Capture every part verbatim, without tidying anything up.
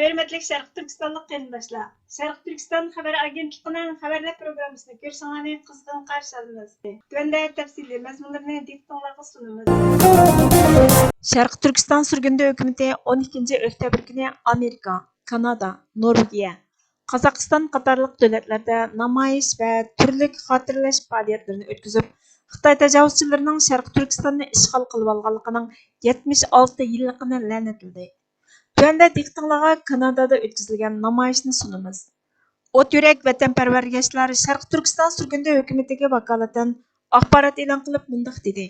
ھۆرمەتلىك شەرقىي تۈركىستانلىق قېرىنداشلار، شەرقىي تۈركىستان خەۋەر ئاگېنتلىقىنىڭ خەۋەرلەر پروگراممىسىنى كۆرۈشۈڭلارنى قىزغىن قارشى ئالىمىز. تۆۋەندە تەپسىلىي مەزمۇنلىرىنى دىققىتىڭلارغا سۇنىمىز. شەرقىي تۈركىستان سۈرگۈندە ھۆكۈمىتى ئون ئىككىنچى ئۆكتەبىر كۈنى ئامېرىكا، كانادا، نورۋېگىيە، قازاقىستان قاتارلىق دۆلەتلەردە نامايىش ۋە تۈرلۈك خاتىرىلەش پائالىيەتلىرىنى ئۆتكۈزۈپ، خىتاي تاجاۋۇزچىلىرىنىڭ شەرقىي تۈركىستاننى ئىشغال قىلىۋالغانلىقىنىڭ يەتمىش ئالتە يىللىقىنى لەنەتلىدى. تۆۋەندە دىققىتىڭلارغا كانادادا ئۆتكۈزۈلگەن نامايىشنى سۇنىمىز. ئوت يۈرەك ۋەتەنپەرۋەر ياشلار شەرقىي تۈركىستان سۈرگۈندە ھۆكۈمىتىگە ۋاكالىتەن ئاخبارات ئېلان قىلىپ مۇنداق دېدى: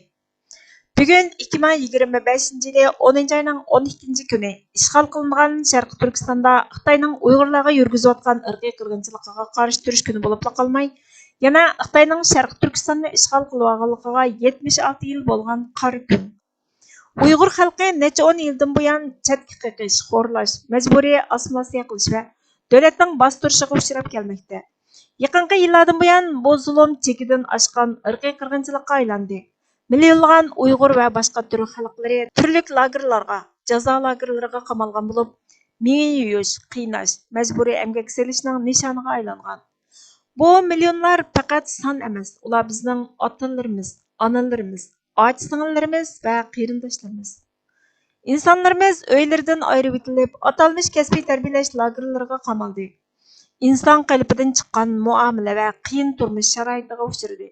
بۈگۈن ئىككى مىڭ يىگىرمە بەشىنچى يىلى ئونىنچى ئاينىڭ ئون ئىككىنچى كۈنى ئىشغال قىلىنغان شەرقىي تۈركىستاندا خىتاينىڭ ئۇيغۇرلارغا يۈرگۈزۈۋاتقان ئىرقىي قىرغىنچىلىقىغا قارشى تۇرۇش كۈنى بولۇپلا قالماي، يەنە خىتاينىڭ شەرقىي تۈركىستاننى ئىشغال قىلىۋالغانلىقىغا يەتمىش ئالتە يىل بولغان قارا كۈن. ئۇيغۇر خەلقى نەچچە ئون يىلدىن بۇيان چەتكە قېقىش، خورلاش، مەجبۇرىي ئاسسىمىلياتسىيە قىلىش ۋە دۆلەتنىڭ باستۇرۇشىغا ئۇچراپ كەلمەكتە. يېقىنقى يىللاردىن بۇيان بۇ زۇلۇم چېكىدىن ئاشقان ئىرقىي قىرغىنچىلىققا ئايلاندى. مىليونلىغان ئۇيغۇر ۋە باشقا تۈرك خەلقلىرى تۈرلۈك لاگېرلارغا، جازا لاگېرلىرىغا قامالغان بولۇپ، مېڭە يۇيۇش، قىيناش، مەجبۇرىي ئەمگەككە سېلىشنىڭ نىشانىغا ئايلانغان. بۇ مىليونلار پەقەت سان ئەمەس، ئۇلار بىزنىڭ ئاتىلىرىمىز، ئانىلىرىمىز، ئاچا-سىڭىللىرىمىز ۋە قېرىنداشلىرىمىز. ئىنسانلىرىمىز ئۆيلىرىدىن ئايرىۋېتىلىپ، ئاتالمىش كەسپىي تەربىيەلەش لاگېرلىرىغا قامالدى. ئىنسان قېلىپىدىن چىققان مۇئامىلە ۋە قىيىن تۇرمۇش شارائىتىغا ئۇچرىدى.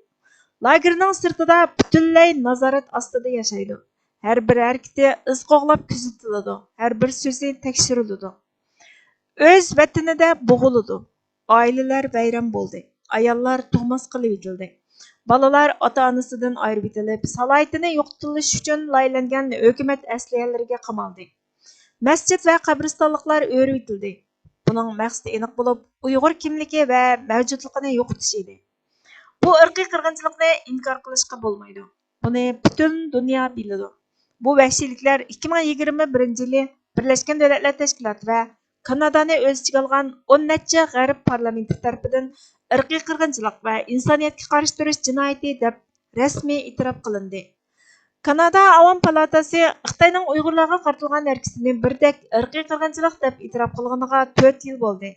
لاگېرنىڭ سىرتىدا پۈتۈنلەي نازارەت ئاستىدا ياشايدۇ. ھەر بىر ھەرىكىتى ئىز قوغلاپ كۆزىتىلىدۇ، ھەر بىر سۆزى تەكشۈرۈلىدۇ. ئۆز ۋەتىنىدە بوغۇلىدۇ. ئائىلىلەر ۋەيران بولدى. ئاياللار تۇغماس قىلىۋېتىلدى. بالىلار ئاتا-ئانىسىدىن ئايرىۋېتىلىپ، سالاھىيىتىنى يوقىتىلىش ئۈچۈن لايىھەلەنگەن ھۆكۈمەت ئەسلىھەلىرىگە قامالدى. مەسچىت ۋە قەبرىستانلىقلار ئۆرۈۋېتىلدى. بۇنىڭ مەقسىتى ئېنىق بولۇپ، ئۇيغۇر كىملىكى ۋە مەۋجۇتلۇقىنى يوقىتىش ئىدى. بۇ ئىرقىي قىرغىنچىلىقنى ئىنكار قىلىشقا بولمايدۇ. بۇنى پۈتۈن دۇنيا بىلىدۇ. بۇ ۋەھشىيلىكلەر ئىككى مىڭ يىگىرمە بىرىنچى يىلى بىرلەشكەن دۆلەتلەر تەشكىلاتى ۋە كانادانى ئۆز ئىچىگە ئالغان ئون نەچچە غەرب پارلامېنتى تەرىپىدىن ئىرقىي قىرغىنچىلىق ۋە ئىنسانىيەتكە قارشى تۇرۇش جىنايىتى دەپ رەسمىي ئېتىراپ قىلىندى. كانادا ئاۋام پالاتاسى خىتاينىڭ ئۇيغۇرلارغا قارىتىلغان ھەرىكىتىنى بىردەك ئىرقىي قىرغىنچىلىق دەپ ئېتىراپ قىلغىنىغا تۆت يىل بولدى.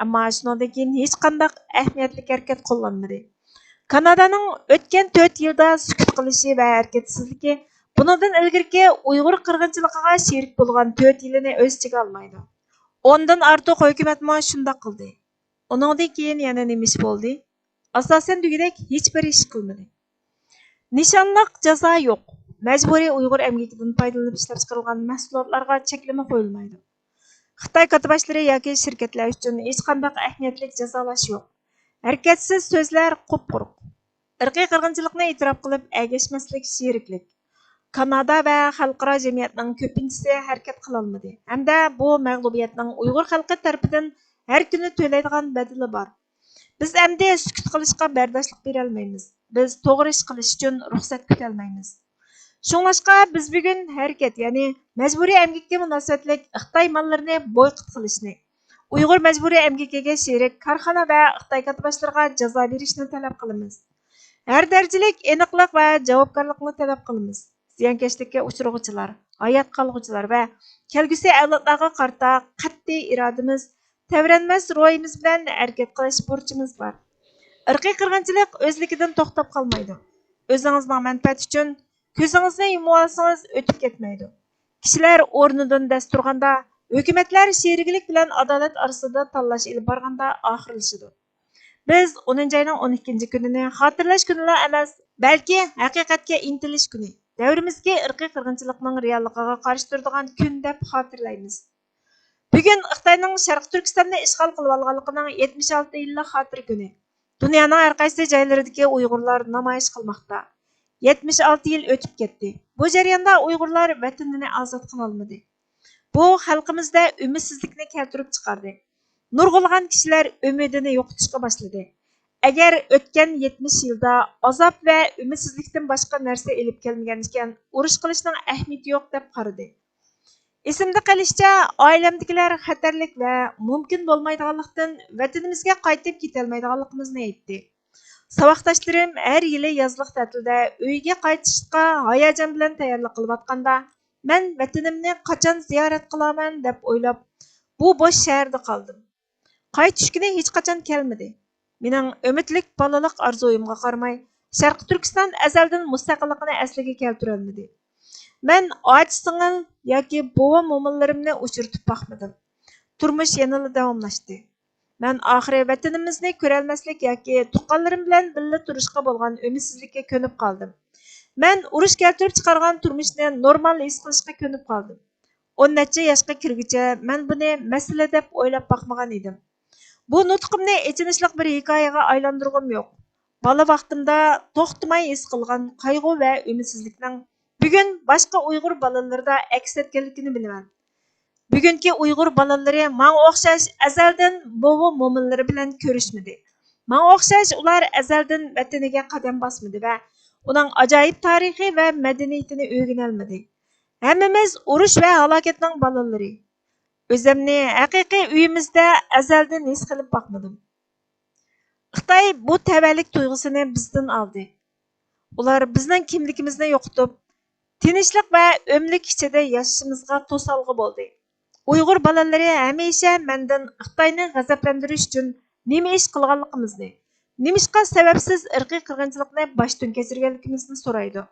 ئەمما شۇنىڭدىن كېيىن ھېچقانداق ئەھمىيەتلىك ھەرىكەت قوللانمىدى. كانادانىڭ ئۆتكەن تۆت يىلدا سۈكۈت قىلىشى ۋە ھەرىكەتسىزلىكى بۇنىڭدىن ئىلگىرىكى ئۇيغۇر قىرغىنچىلىقىغا شېرىك بولغان تۆت يىلىنى ئۆز ئىچىگە ئالمايدۇ. ئوندىن ئارتۇق ھۆكۈمەتمۇ شۇنداق قىلدى. ئۇنىڭدىن كېيىن يەنە نېمە ئىش بولدى؟ ئاساسەن دېگۈدەك ھېچبىر ئىش قىلمىدى. نىشانلىق جازا يوق. مەجبۇرىي ئۇيغۇر ئەمگىكىدىن پايدىلىنىپ ئىشلەپچىقىرىلغان مەھسۇلاتلارغا چەكلىمە قويۇلمايدۇ. خىتاي كاتتىباشلىرى ياكى شىركەتلەر ئۈچۈن ھېچقانداق ئەھمىيەتلىك جازالاش يوق. ھەرىكەتسىز سۆزلەر قۇپقۇرۇق. ئىرقىي قىرغىنچىلىقنى ئېتىراپ قىلىپ ئەگەشمەسلىك شېرىكلىك. كانادا ۋە خەلقئارا جەمئىيەتنىڭ كۆپىنچىسى ھەرىكەت قىلالمىدى ھەمدە بۇ مەغلۇبىيەتنىڭ ئۇيغۇر خەلقى تەرىپىدىن ھەر كۈنى تۆلەيدىغان بەدىلى بار. بىز ئەمدى سۈكۈت قىلىشقا بەرداشلىق بېرەلمەيمىز. بىز توغرا ئىش قىلىش ئۈچۈن رۇخسەت كۈتەلمەيمىز. شۇڭلاشقا بىز بۈگۈن ھەرىكەت، يەنى مەجبۇرىي ئەمگەككە مۇناسىۋەتلىك خىتاي ماللىرىنى بويكوت قىلىشنى، ئۇيغۇر مەجبۇرىي ئەمگىكىگە شېرىك كارخانا ۋە خىتاي كاتتىباشلىرىغا جازا بېرىشنى تەلەپ قىلىمىز. ھەر دەرىجىلىك ئېنىقلىق ۋە جاۋابكارلىقنى تەلەپ قىلىمىز. زىيانكەشلىككە ئۇچرىغۇچىلار، ھايات قالغۇچىلار ۋە كەلگۈسى ئەۋلادلارغا قارىتا قەتئىي ئىرادىمىز، تەۋرەنمەس روھىمىز بىلەن ھەرىكەت قىلىش بۇرچىمىز بار. ئىرقىي قىرغىنچىلىق ئۆزلۈكىدىن توختاپ قالمايدۇ. ئۆزىڭىزنىڭ مەنپەئەتى ئۈچۈن كۆزىڭىزنى يۇمۇۋالسىڭىز ئۆتۈپ كەتمەيدۇ. كىشىلەر ئورنىدىن دەس تۇرغاندا، ھۆكۈمەتلەر شېرىكلىك بىلەن ئادالەت ئارىسىدا تاللاش ئېلىپ بارغاندا ئاخىرلىشىدۇ. بىز ئونىنچى ئاينىڭ ئون ئىككىنچى كۈنىنى خاتىرىلەش كۈنىلا ئەمەس، بەلكى ھەقىقەتكە ئىنتىلىش كۈنى، دەۋرىمىزدىكى ئىرقىي قىرغىنچىلىقنىڭ رېئاللىقىغا قارشى تۇرىدىغان كۈن دەپ خاتىرىلەيمىز. بۈگۈن خىتاينىڭ شەرقىي تۈركىستاننى ئىشغال قىلىۋالغانلىقىنىڭ يەتمىش ئالتە يىللىق خاتىرە كۈنى. دۇنيانىڭ ھەر قايسى جايلىرىدىكى ئۇيغۇرلار نامايىش قىلماقتا. يەتمىش ئالتە يىل ئۆتۈپ كەتتى. بۇ جەرياندا ئۇيغۇرلار ۋەتىنىنى ئازاد قىلالمىدى. بۇ خەلقىمىزدە ئۈمىدسىزلىكنى كەلتۈرۈپ چىقاردى. نۇرغۇنلىغان كىشىلەر ئۈمىدىنى يوقىتىشقا باشلىدى. ئەگەر ئۆتكەن يەتمىش يىلدا ئازاب ۋە ئۈمىدسىزلىكتىن باشقا نەرسە ئېلىپ كەلمىگەن ئىكەن، ئۇرۇش قىلىشنىڭ ئەھمىيىتى يوق دەپ قارىدى. ئېسىمدە قېلىشىچە، ئائىلەمدىكىلەر خەتەرلىك ۋە مۇمكىن بولمايدىغانلىقتىن ۋەتىنىمىزگە قايتىپ كېتەلمەيدىغانلىقىمىزنى ئېيتتى. ساۋاقداشلىرىم ھەر يىلى يازلىق تەتىلدە ئۆيىگە قايتىشقا ھاياجان بىلەن تەييارلىق قىلىۋاتقاندا، مەن ۋەتىنىمنى قاچان زىيارەت قىلارمەن دەپ ئويلاپ، بۇ بوش شەھەردە قالدىم. قايتىش كۈنى ھېچقاچان كەلمىدى. مېنىڭ ئۈمىدلىك بالىلىق ئارزۇيۇمغا قارىماي، شەرقىي تۈركىستان ئەزەلدىن مۇستەقىللىقىنى ئەسلىگە كەلتۈرەلمىدى. مەن ئاچا سىڭىل ياكى بوۋا مومىلىرىمنى ئۇچرىتىپ باقمىدىم. تۇرمۇش يەنىلا داۋاملاشتى. مەن ئاخىرى ۋەتىنىمىزنى كۆرەلمەسلىك ياكى تۇغقانلىرىم بىلەن بىللە تۇرۇشقا بولغان ئۈمىدسىزلىككە كۆنۈپ قالدىم. مەن ئۇرۇش كەلتۈرۈپ چىقارغان تۇرمۇشنى نورمال ھېس قىلىشقا كۆنۈپ قالدىم. ئون نەچچە ياشقا كىرگۈچە مەن بۇنى مەسىلە دەپ ئويلاپ باقمىغان ئىدىم. بۇ نۇتقۇمنى ئېچىنىشلىق بىر ھېكايىگە ئايلاندۇرغۇم يوق. بالا ۋاقتىمدا توختىماي ھېس قىلغان قايغۇ ۋە ئۈمىدسىزلىكنىڭ بۈگۈن باشقا ئۇيغۇر بالىلىرىدا ئەكس ئەتكەنلىكىنى بىلىمەن. بۈگۈنكى ئۇيغۇر بالىلىرى ماڭا ئوخشاش ئەزەلدىن بوۋا مومىلىرى بىلەن كۆرۈشمىدى. ماڭا ئوخشاش ئۇلار ئەزەلدىن ۋەتىنىگە قەدەم باسمىدى ۋە ئۇنىڭ ئاجايىپ تارىخى ۋە مەدەنىيىتىنى ئۆگىنەلمىدى. ھەممىمىز ئۇرۇش ۋە ھالاكەتنىڭ بالىلىرى. ئۆزۈمنى ھەقىقىي ئۆيىمىزدە ئەزەلدىن ھېس قىلىپ باقمىدىم. خىتاي بۇ تەۋەلىك تۇيغۇسىنى بىزدىن ئالدى. ئۇلار بىزنىڭ كىملىكىمىزنى يوقىتىپ، تىنچلىق ۋە ئۆملۈك ئىچىدە ياشىشىمىزغا توسالغۇ بولدى. ئۇيغۇر بالىلىرى ھەمىشە مەندىن خىتاينى غەزەپلەندۈرۈش ئۈچۈن نېمە ئىش قىلغانلىقىمىزنى، نېمىشقا سەۋەبسىز ئىرقىي قىرغىنچىلىقنى باشتىن كەچۈرگەنلىكىمىزنى سورايدۇ.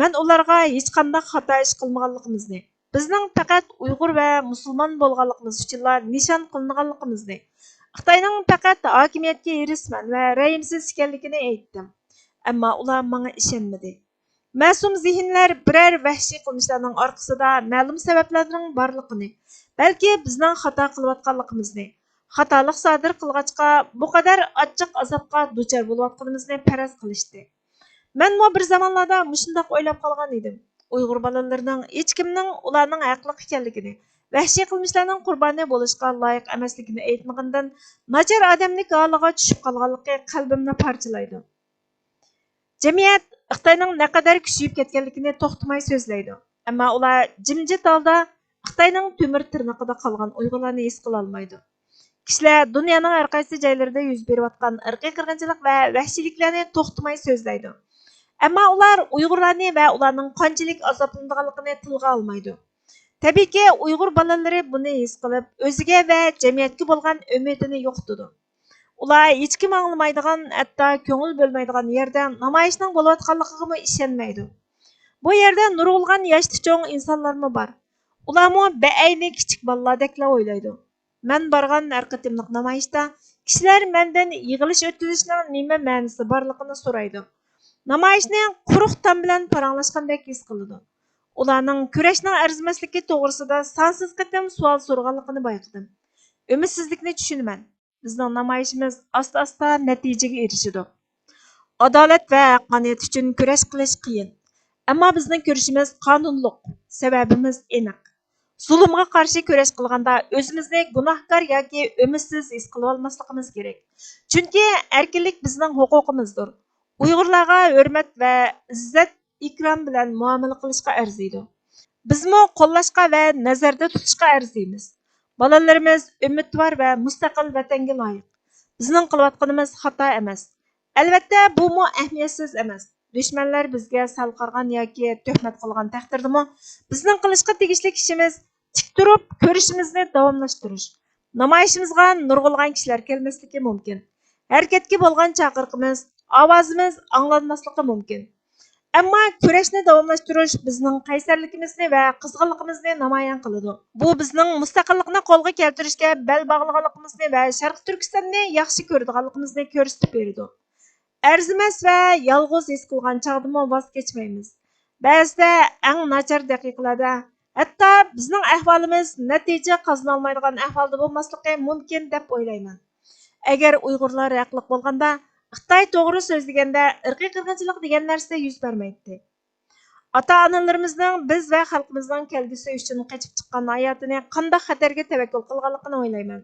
مەن ئۇلارغا ھېچقانداق خاتا ئىش قىلمىغانلىقىمىزنى، بىزنىڭ پەقەت ئۇيغۇر ۋە مۇسۇلمان بولغانلىقىمىز ئۈچۈنلا نىشان قىلىنغانلىقىمىزنى، خىتاينىڭ پەقەت ھاكىمىيەتكە ھېرىسمەن ۋە رەھىمسىز ئىكەنلىكىنى ئېيتتىم. ئەمما ئۇلار ماڭا ئىشەنمىدى. مەسۇم زېھىنلەر بىرەر ۋەھشىي قىلمىشلارنىڭ ئارقىسىدا مەلۇم سەۋەبلەرنىڭ بارلىقىنى، بەلكى بىزنىڭ خاتا قىلىۋاتقانلىقىمىزنى، خاتالىق سادىر قىلغاچقا بۇ قەدەر ئاچچىق ئازابقا دۇچار بولۇۋاتقىنىمىزنى پەرەز قىلىشتى. مەنمۇ بىر زامانلاردا مۇشۇنداق ئويلاپ قالغان ئىدىم. ئۇيغۇر بالىلىرىنىڭ ھېچكىمنىڭ ئۇلارنىڭ ھەقلىق ئىكەنلىكىنى، ۋەھشىي قىلمىشلارنىڭ قۇربانى بولۇشقا لايىق ئەمەسلىكىنى ئېيتمىغىنىدىن، ناچار ئادەملىك ھالىغا چۈشۈپ قالغانلىقى قەلبىمنى پارچىلايدۇ. جەمئىيەت خىتاينىڭ نەقەدەر كۈچىيىپ كەتكەنلىكىنى توختىماي سۆزلەيدۇ. ئەمما ئۇلار جىمجىت ھالدا خىتاينىڭ تۆمۈر تىرنىقىدا قالغان ئۇيغۇرلارنى ھېس قىلالمايدۇ. كىشىلەر دۇنيانىڭ ھەر قايسى جايلىرىدا يۈز بېرىۋاتقان ئىرقىي قىرغىنچىلىق ۋە ۋەھشىيلىكلەرنى توختىماي سۆزلەيدۇ. ئەمما ئۇلار ئۇيغۇرلارنى ۋە ئۇلارنىڭ قانچىلىك ئازابلىنىدىغانلىقىنى تىلغا ئالمايدۇ. تەبىئىيكى، ئۇيغۇر بالىلىرى بۇنى ھېس قىلىپ، ئۆزىگە ۋە جەمئىيەتكە بولغان ئۈمىدىنى يوقىتىدۇ. ئۇلار ھېچكىم ئاڭلىمايدىغان، ھەتتا كۆڭۈل بۆلمەيدىغان يەردە نامايىشنىڭ بولۇۋاتقانلىقىغىمۇ ئىشەنمەيدۇ. بۇ يەردە نۇرغۇنلىغان ياشتا چوڭ ئىنسانلارمۇ بار. ئۇلارمۇ بەئەينى كىچىك بالىلاردەكلا ئويلايدۇ. مەن بارغان ھەر قېتىملىق نامايىشتا كىشىلەر مەندىن يىغىلىش ئۆتكۈزۈشنىڭ نېمە مەنىسى بارلىقىنى سورايدۇ. نامايىشنى قۇرۇق تام بىلەن پاراڭلاشقاندەك ھېس قىلىدۇ. ئۇلارنىڭ كۈرەشنىڭ ئەرزىمەسلىكى توغرىسىدا سانسىز قېتىم سوئال سورىغانلىقىنى بايقىدىم. ئۈمىدسىزلىكنى چۈشىنىمەن. بىزنىڭ نامايىشىمىز ئاستا-ئاستا نەتىجىگە ئېرىشىدۇ. ئادالەت ۋە ھەققانىيەت ئۈچۈن كۈرەش قىلىش قىيىن. ئەمما بىزنىڭ كۈرىشىمىز قانۇنلۇق، سەۋەبىمىز ئېنىق. زۇلۇمغا قارشى كۈرەش قىلغاندا ئۆزىمىزنى گۇناھكار ياكى ئۈمىدسىز ھېس قىلىۋالماسلىقىمىز كېرەك. چۈنكى ئەركىنلىك بىزنىڭ ھوقۇقىمىزدۇر. ئۇيغۇرلارغا ھۆرمەت ۋە ئىززەت ئىكرام بىلەن مۇئامىلە قىلىشقا ئەرزىيدۇ. بىزمۇ قوللاشقا ۋە نەزەردە تۇتۇشقا ئەرزىيمىز. بالىلىرىمىز ئۈمىدۋار ۋە مۇستەقىل ۋەتەنگە لايىق. بىزنىڭ قىلىۋاتقىنىمىز خاتا ئەمەس. ئەلۋەتتە، بۇمۇ ئەھمىيەتسىز ئەمەس. دۈشمەنلەر بىزگە سەل قارىغان ياكى تۆھمەت قىلغان تەقدىردىمۇ، بىزنىڭ قىلىشقا تېگىشلىك ئىشىمىز تىك تۇرۇپ كۈرىشىمىزنى داۋاملاشتۇرۇش. نامايىشىمىزغا نۇرغۇنلىغان كىشىلەر كەلمەسلىكى مۇمكىن. ھەرىكەتكە بولغان چاقىرىقىمىز، ئاۋازىمىز ئاڭلانماسلىقى مۇمكىن. ئەمما كۈرەشنى داۋاملاشتۇرۇش بىزنىڭ قەيسەرلىكىمىزنى ۋە قىزغىنلىقىمىزنى نامايان قىلىدۇ. بۇ بىزنىڭ مۇستەقىللىقنى قولغا كەلتۈرۈشكە بەل باغلىغانلىقىمىزنى ۋە شەرقىي تۈركىستاننى ياخشى كۆرىدىغانلىقىمىزنى كۆرسىتىپ بېرىدۇ. ئەرزىمەس ۋە يالغۇز ھېس قىلغان چاغدىمۇ ۋاز كەچمەيمىز. بەزىدە ئەڭ ناچار دەقىقىلەردە ھەتتا بىزنىڭ ئەھۋالىمىز نەتىجە قازىنالمايدىغان ئەھۋالدا بولماسلىقى مۇمكىن دەپ ئويلايمەن. ئەگەر ئۇيغۇرلار ھەقلىق بولغاندا، خىتاي توغرا سۆزلىگەندە، ئىرقىي قىرغىنچىلىق دېگەن نەرسە يۈز بەرمەيتتى. ئاتا-ئانىلىرىمىزنىڭ بىز ۋە خەلقىمىزنىڭ كەلگۈسى ئۈچۈن قېچىپ چىققان ھاياتىنى قانداق خەتەرگە تەۋەككۈل قىلغانلىقىنى ئويلايمەن.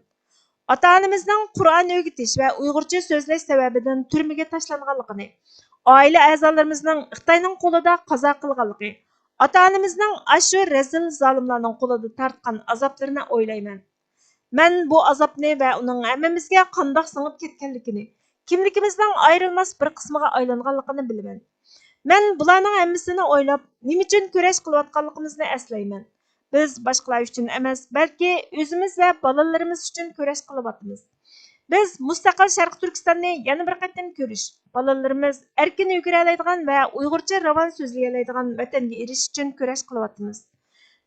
ئاتا-ئانىمىزنىڭ قۇرئان ئۆگىتىش ۋە ئۇيغۇرچە سۆزلەش سەۋەبىدىن تۈرمىگە تاشلانغانلىقىنى، ئائىلە ئەزالىرىمىزنىڭ خىتاينىڭ قولىدا قازا قىلغانلىقى، ئاتا-ئانىمىزنىڭ ئاشۇ رەزىل زالىملارنىڭ قولىدا تارتقان ئازابلىرىنى ئويلايمەن. مەن بۇ ئازابنى ۋە ئۇنىڭ ھەممىمىزگە قانداق سىڭىپ كەتكەنلىكىنى، كىملىكىمىزنىڭ ئايرىلماس بىر قىسمىغا ئايلانغانلىقىنى بىلىمەن. مەن بۇلارنىڭ ھەممىسىنى ئويلاپ، نېمە ئۈچۈن كۈرەش قىلىۋاتقانلىقىمىزنى ئەسلەيمەن. بىز باشقىلار ئۈچۈن ئەمەس، بەلكى ئۆزىمىز ۋە بالىلىرىمىز ئۈچۈن كۈرەش قىلىۋاتىمىز. بىز مۇستەقىل شەرقىي تۈركىستاننى يەنە بىر قېتىم كۆرۈش، بالىلىرىمىز ئەركىن يۈگۈرەلەيدىغان ۋە ئۇيغۇرچە راۋان سۆزلىيەلەيدىغان ۋەتەنگە ئېرىشىش ئۈچۈن كۈرەش قىلىۋاتىمىز.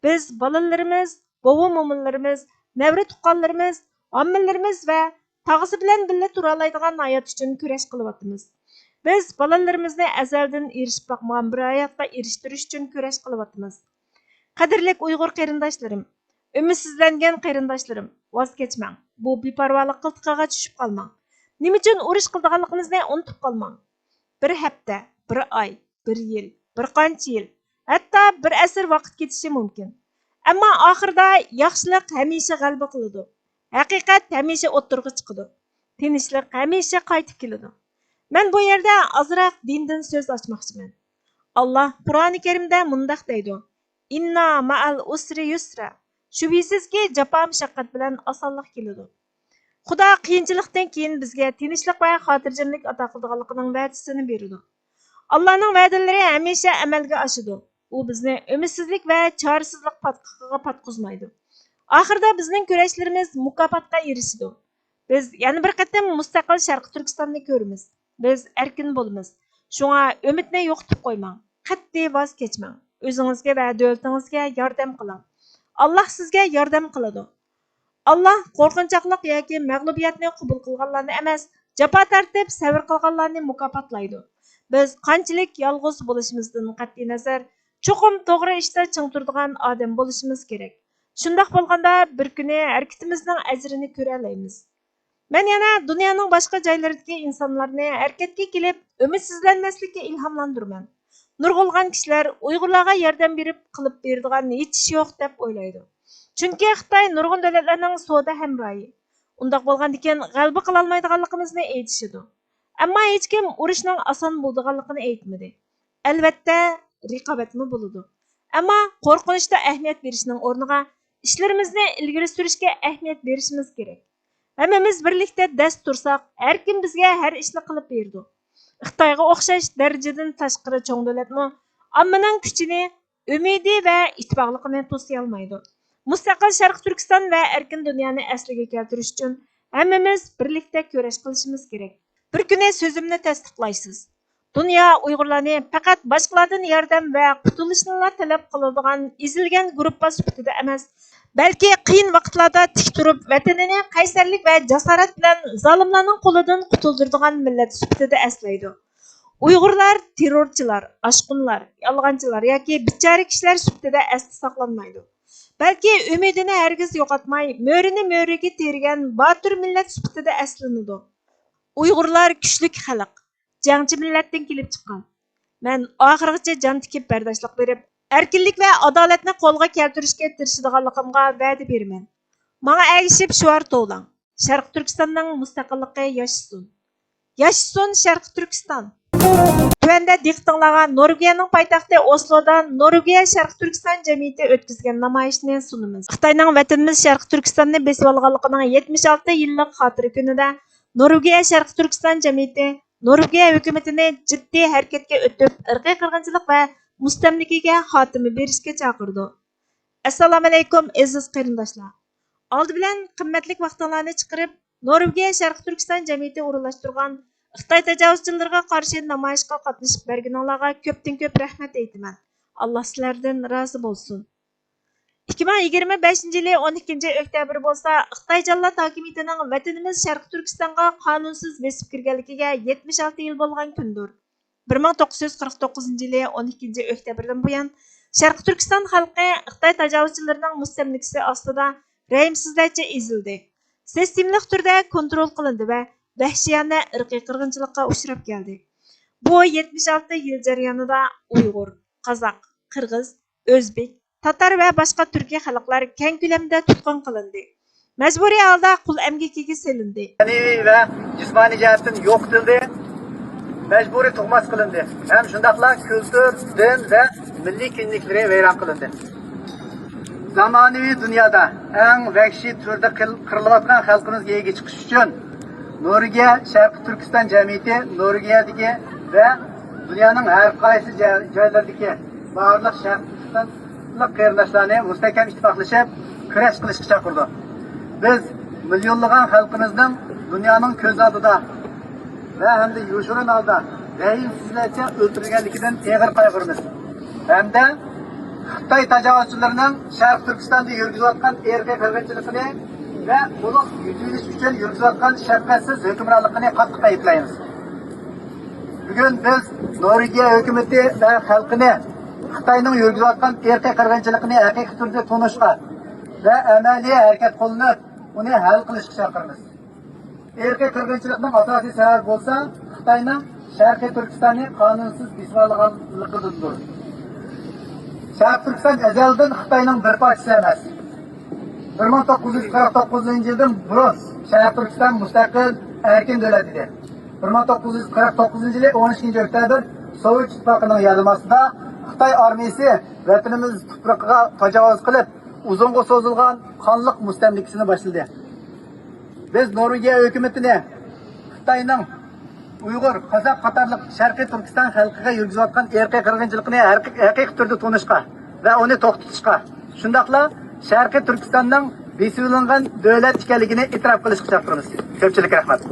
بىز بالىلىرىمىز، بوۋا-مومىلىرىمىز، نەۋرە-تۇغقانلىرىمىز، ھامىلىلىرىمىز ۋە تاغىسى بىلەن بىللە تۇرالايدىغان ھايات ئۈچۈن كۈرەش قىلىۋاتىمىز. بىز بالىلىرىمىزنى ئەزەلدىن ئېرىشىپ باقمىغان بىر ھاياتقا ئېرىشتۈرۈش ئۈچۈن كۈرەش قىلىۋاتىمىز. قەدىرلىك ئۇيغۇر قېرىنداشلىرىم، ئۈمىدسىزلەنگەن قېرىنداشلىرىم، ۋاز كەچمەڭ. بۇ بىپەرۋالىق قىلتىقىغا چۈشۈپ قالماڭ. نېمە ئۈچۈن ئۇرۇش قىلىدىغانلىقىمىزنى ئۇنتۇپ قالماڭ. بىر ھەپتە، بىر ئاي، بىر يىل، بىر قانچە يىل، ھەتتا بىر ئەسىر ۋاقىت كېتىشى مۇمكىن. ئەمما ئاخىرىدا ياخشىلىق ھەمىشە غەلىبە قىلىدۇ. ھەقىقەت ھەمىشە ئوتتۇرىغا چىقىدۇ. تىنچلىق ھەمىشە قايتىپ كېلىدۇ. مەن بۇ يەردە ئازراق دىندىن سۆز ئاچماقچىمەن. ئاللاھ قۇرئانى كەرىمدە مۇنداق دەيدۇ، «ئىننا مەئەل ئۇسرى يۇسرا.» شۈبھىسىزكى، جاپا مۇشەققەت بىلەن ئاسانلىق كېلىدۇ. خۇدا قىيىنچىلىقتىن كېيىن بىزگە تىنچلىق ۋە خاتىرجەملىك ئاتا قىلىدىغانلىقىنىڭ ۋەدىسىنى بېرىدۇ. ئاللانىڭ ۋەدىلىرى ھەمىشە ئەمەلگە ئاشىدۇ. ئۇ بىزنى ئۈمىدسىزلىك ۋە چارىسىزلىق پاتقىقىغا پاتقۇزمايدۇ. ئاخىرىدا بىزنىڭ كۈرەشلىرىمىز مۇكاپاتقا ئېرىشىدۇ. بىز يەنە بىر قېتىم مۇستەقىل شەرقىي تۈركىستاننى كۆرىمىز. بىز ئەركىن بولىمىز. شۇڭا ئۈمىدنى يوقىتىپ قويماڭ. قەتئىي ۋاز كەچمەڭ. ئۆزىڭىزگە ۋە دۆلىتىڭىزگە ياردەم قىلىڭ. ئاللاھ سىزگە ياردەم قىلىدۇ. ئاللاھ قورقۇنچاقلىق ياكى مەغلۇبىيەتنى قوبۇل قىلغانلارنى ئەمەس، جاپا تارتىپ سەۋر قىلغانلارنى مۇكاپاتلايدۇ. بىز قانچىلىك يالغۇز بولۇشىمىزدىن قەتئىينەزەر، چوقۇم توغرا ئىشتا چىڭ تۇرىدىغان ئادەم بولۇشىمىز كېرەك. شۇنداق بولغاندا بىر كۈنى ھەرىكىتىمىزنىڭ ئەجرىنى كۆرەلەيمىز. مەن يەنە دۇنيانىڭ باشقا جايلىرىدىكى ئىنسانلارنى ھەرىكەتكە كېلىپ، ئۈمىدسىزلەنمەسلىككە ئىلھاملاندۇرىمەن. نۇرغۇنلىغان كىشىلەر ئۇيغۇرلارغا ياردەم بېرىپ قىلىپ بېرىدىغان ھېچ ئىش يوق دەپ ئويلايدۇ. چۈنكى خىتاي نۇرغۇن دۆلەتلەرنىڭ سودا ھەمراھى. ئۇنداق بولغاندىكىن غەلىبە قىلالمايدىغانلىقىمىزنى ئېيتىشىدۇ. ئەمما ھېچكىم ئۇرۇشنىڭ ئاسان بولىدىغانلىقىنى ئېيتمىدى. ئەلۋەتتە، رىقابەتمۇ بولىدۇ. ئەمما قورقۇنچتا ئەھمىيەت بېرىشنىڭ ئورنىغا ئىشلىرىمىزنى ئىلگىرى سۈرۈشكە ئەھمىيەت بېرىشىمىز كېرەك. ھەممىمىز بىرلىكتە دەس تۇرساق، ھەركىم بىزگە ھەر ئىشنى قىلىپ بېرىدۇ. خىتايغا ئوخشاش دەرىجىدىن تاشقىرى چوڭ دۆلەتمۇ ئاممىنىڭ كۈچىنى، ئۈمىدى ۋە ئىتتىپاقلىقىنى توسىيالمايدۇ. مۇستەقىل شەرقىي تۈركىستان ۋە ئەركىن دۇنيانى ئەسلىگە كەلتۈرۈش ئۈچۈن ھەممىمىز بىرلىكتە كۈرەش قىلىشىمىز كېرەك. بىر كۈنى سۆزۈمنى تەستىقلايسىز. دۇنيا ئۇيغۇرلارنى پەقەت باشقىلاردىن ياردەم ۋە قۇتۇلۇشنىلا تەلەپ قىلىدىغان ئېزىلگەن گۇرۇپپا سۈپىتىدە ئەمەس، بەلكى قىيىن ۋاقىتلاردا تىك تۇرۇپ، ۋەتىنىنى قەيسەرلىك ۋە جاسارەت بىلەن زالىملارنىڭ قولىدىن قۇتۇلدۇرىدىغان مىللەت سۈپىتىدە ئەسلەيدۇ. ئۇيغۇرلار تېررورچىلار، ئاشقۇنلار، يالغانچىلار ياكى بىچارە كىشىلەر سۈپىتىدە ئەستە ساقلانمايدۇ. بەلكى ئۈمىدىنى ھەرگىز يوقاتماي، مۈرىنى مۈرىگە تىرىگەن باتۇر مىللەت سۈپىتىدە ئەسلىنىدۇ. ئۇيغۇرلار كۈچلۈك خەلق، جەڭچى مىللەتتىن كېلىپ چىققان. مەن ئاخىرغىچە جان تىكىپ بەرداشلىق بېرىپ، ئەركىنلىك ۋە ئادالەتنى قولغا كەلتۈرۈشكە تىرىشىدىغانلىقىمغا ۋەدە بېرىمەن. ماڭا ئەگىشىپ شوئار توۋلاڭ. شەرقىي تۈركىستاننىڭ مۇستەقىللىقى ياشىسۇن! ياشىسۇن شەرقىي تۈركىستان! تۆۋەندە دىققىتىڭلارغا نورۋېگىيەنىڭ پايتەختى ئوسلودا نورۋېگىيە شەرقىي تۈركىستان جەمئىيىتى ئۆتكۈزگەن نامايىشنى سۇنىمىز. خىتاينىڭ ۋەتىنىمىز شەرقىي تۈركىستاننى بېسىۋالغانلىقىنىڭ يەتمىش ئالتە يىللىق خاتىرە كۈنىدە نورۋېگىيە شەرقىي تۈركىستان جەمئىيىتى نورۋېگىيە ھۆكۈمىتىنى جىددىي ھەرىكەتكە ئۆتۈپ، ئىرقىي قىرغىنچىلىق ۋە مۇستەملىكىگە خاتىمە بېرىشكە چاقىرىدۇ. ئەسسالامۇئەلەيكۇم، ئەزىز قېرىنداشلار! ئالدى بىلەن قىممەتلىك ۋاقتىڭلارنى چىقىرىپ، نورۋېگىيە شەرقىي تۈركىستان جەمئىيىتى ئورۇنلاشتۇرغان خىتاي تاجاۋۇزچىلىرىغا قارشى نامايىشقا قاتنىشىپ بەرگىنىڭلارغا كۆپتىن كۆپ رەھمەت ئېيتىمەن. ئاللا سىلەردىن رازى بولسۇن. ئىككى مىڭ يىگىرمە بەشىنچى يىلى ئون ئىككىنچى ئۆكتەبىر بولسا، خىتاي جاللات ھاكىمىيىتىنىڭ ۋەتىنىمىز شەرقىي تۈركىستانغا قانۇنسىز بېسىپ كىرگەنلىكىگە يەتمىش ئالتە يىل بولغان كۈندۇر. بىر مىڭ توققۇز يۈز قىرىق توققۇزىنچى يىلى ئون ئىككىنچى ئۆكتەبىردىن بۇيان، شەرقىي تۈركىستان خەلقى خىتاي تاجاۋۇزچىلىرىنىڭ مۇستەملىكىسى ئاستىدا رەھىمسىزلەرچە ئېزىلدى. سىستېمىلىق تۈردە كونترول قىلىندى ۋە ۋەھشىيانە ئىرقىي قىرغىنچىلىققا ئۇچراپ كەلدى. بۇ يەتمىش ئالتە يىل جەريانىدا ئۇيغۇر، قازاق، قىرغىز، ئۆزبېك، تاتار ۋە باشقا تۈركىي خەلقلەر كەڭ كۆلەمدە تۇتقۇن قىلىندى. مەجبۇرىي ھالدا قۇل ئەمگىكىگە سېلىندى. مەنىۋى ۋە جىسمانىي جەھەتتىن يوقىتىلدى. مەجبۇرىي تۇغماس قىلىندى ھەم شۇنداقلا كۈلتۈر، دىن ۋە مىللىي كىملىكلىرى ۋەيران قىلىندى. زامانىۋى دۇنيادا ئەڭ ۋەھشىي تۈردە قىل-، قىرىلىۋاتقان خەلقىمىزگە ئىگە چىقىش ئۈچۈن، نورۋېگىيە شەرقىي تۈركىستان جەمئىيىتى نورۋېگىيەدىكى ۋە دۇنيانىڭ ھەر قايسى جا-، جايلىرىدىكى بارلىق شەرقىي تۈركىستان قېرىنداشلارنى مۇستەھكەم ئىتتىپاقلىشىپ كۈرەش قىلىشقا چاقىرىدۇق. بىز مىليونلىغان خەلقىمىزنىڭ دۇنيانىڭ كۆز ئالدىدا ۋە ھەمدە يوشۇرۇن ھالدا رەھىمسىزلەرچە ئۆلتۈرۈلگەنلىكىدىن ئېغىر قايغۇرىمىز ھەمدە خىتاي تاجاۋۇزچىلىرىنىڭ شەرقىي تۈركىستاندا يۈرگۈزۈۋاتقان ئىرقىي قىرغىنچىلىقىنى ۋە ئۇلۇغ يۈدۈلۈش ئۈچۈن يۈرگۈزۈۋاتقان شەپقەتسىز ھۆكۈمرانلىقىنى قاتتىق ئەيىبلەيمىز. بۈگۈن بىز نورۋېگىيە ھۆكۈمىتى ۋە خەلقىنى خىتاينىڭ يۈرگۈزۈۋاتقان ئىرقىي قىرغىنچىلىقىنى ھەقىقىي تۈردە تونۇشقا ۋە ئەمەلىي ھەرىكەت قوللىنىپ، ئۇنى ھەل قىلىشقا چاقىرىمىز. ئىرقىي قىرغىنچىلىقنىڭ ئاساسىي سەۋەبى بولسا خىتاينىڭ شەرقىي تۈركىستاننى قانۇنسىز بېسىۋالغانلىقىدىندۇر. شەرقىي تۈركىستان ئەزەلدىن خىتاينىڭ بىر پارچىسى ئەمەس. بىر مىڭ توققۇز يۈز قىرىق توققۇزىنچى يىلدىن بۇرۇن شەرقىي تۈركىستان مۇستەقىل، ئەركىن دۆلەت ئىدى. بىر مىڭ توققۇز يۈز قىرىق توققۇزىنچى يىلى ئون ئىككىنچى ئۆكتەبىر سوۋېت ئىتتىپاقىنىڭ يارىلىماسىدا خىتاي ئارمىيىسى ۋەتىنىمىز تۇپرىقىغا تاجاۋۇز قىلىپ، ئۇزۇنغا سوزۇلغان قانلىق مۇستەملىكىسىنى باشلىدى. بىز نورۋېگىيە ھۆكۈمىتىنى خىتاينىڭ ئۇيغۇر، قازاق قاتارلىق شەرقىي تۈركىستان خەلقىگە يۈرگۈزۈۋاتقان ئىرقىي قىرغىنچىلىقىنى ھەقىقىي تۈردە تونۇشقا ۋە ئۇنى توختىتىشقا، شۇنداقلا شەرقىي تۈركىستاننىڭ بېسىۋېلىنغان دۆلەت ئىكەنلىكىنى ئېتىراپ قىلىشقا چاقىرىمىز. كۆپچىلىككە رەھمەت.